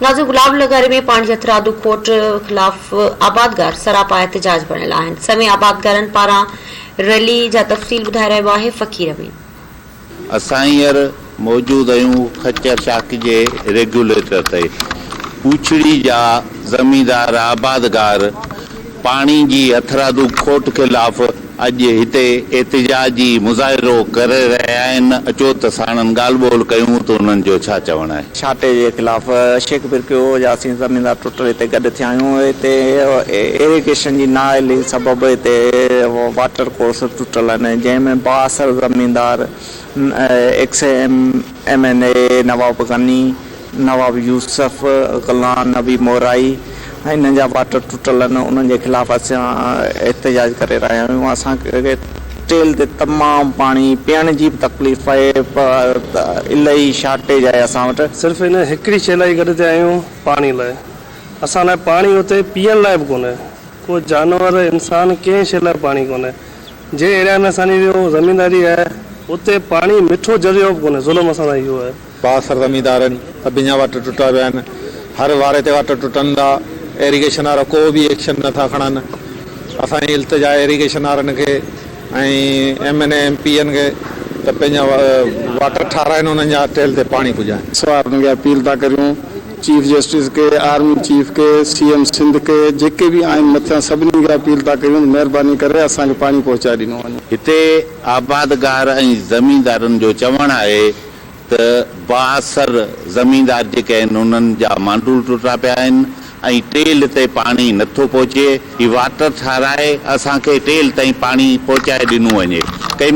ناظر گلاب لغاري ۾ پاڻي جي هٿرادو کوٽ خلاف آبادگار سراپا احتجاج بڻيل آهن. سوين آبادگارن پاران ريلي جا تفصيل ٻڌائي رهيو آهي فقير امين. اسان هينئر موجود آهيون خچر شاخ جي ريگيوليٽر تي. پوڇڙي جا زميندار آبادگار پاڻي جي هٿرادو کوٽ خلاف اڄ هتي احتجاجي مظاهرو ڪري رهيا آهن، اچو ته ساڻن ڳالهه ٻولهه ڪيون ته انهن جو ڇا چوڻ آهي. شارٽيج جي خلاف شيخ برڪيو جا اسين زميندار ٽوٽل هتي گڏ ٿيا آهيون، هتي ايريگيشن جي نااهلي سبب هتي واٽر ڪورس ٽٽل آهن، جنهن ۾ بااثر زميندار ex M N A Nawab Ghani, Nawab Yousuf, Ghulam Nabi Morai انهن جا واٽر ٽٽل آهن انهن جي خلاف اسان احتجاج ڪري رهيا آهيون اسان کي ٽيل تي تمام پاڻي پيئڻ جي به تڪليف آهي الاهي شارٽيج آهي اسان وٽ. صرف ان هڪڙي شيء لاء ئي گڏ ٿيا آهيون پاڻي لاء اسان لاء پاڻي اتي پيئڻ لاء به ڪونهي ڪو جانور انسان ڪنهن شيء لاء پاڻي ڪونهي جنهن ايريا ۾ اسان جي اهو زمينداري آهي اتي پاڻي مٺو ذريعو به ڪونهي ظلم اسان سان اهو آهي. بااثر زميندارن سڀني جا واٽر ٽٽا پيا آهن هر واري تي واٽر ٽٽن ٿا ايريگيشن وارا ڪو به ايڪشن نه ٿا کڻن اسان جي التجا آهي ايريگيشن وارن کي ۽ M N A M P N کي ته پنهنجا واٽر ٺاراهن انهن جا ٽيل تي پاڻي پڄائن. سوارن کي اپيل ٿا ڪريون چيف جسٽس کي آرمي چيف کي سي ايم سنڌ کي جيڪي به آهن مٿيان سڀني کي اپيل ٿا ڪريون ته مهرباني ڪري اسان کي پاڻي پهچائي ڏنو وڃي. هتي آبادگار ۽ زميندارن جو چوڻ آهي ته بااثر زميندار جيڪي آهن انهن جا مانڊول ٽٽا پيا آهن ۽ ٽيل تي پاڻي نٿو پهچي، هي واٽر ٺاراهي اسان کي ٽيل تائين پاڻي پهچائي ڏنو وڃي.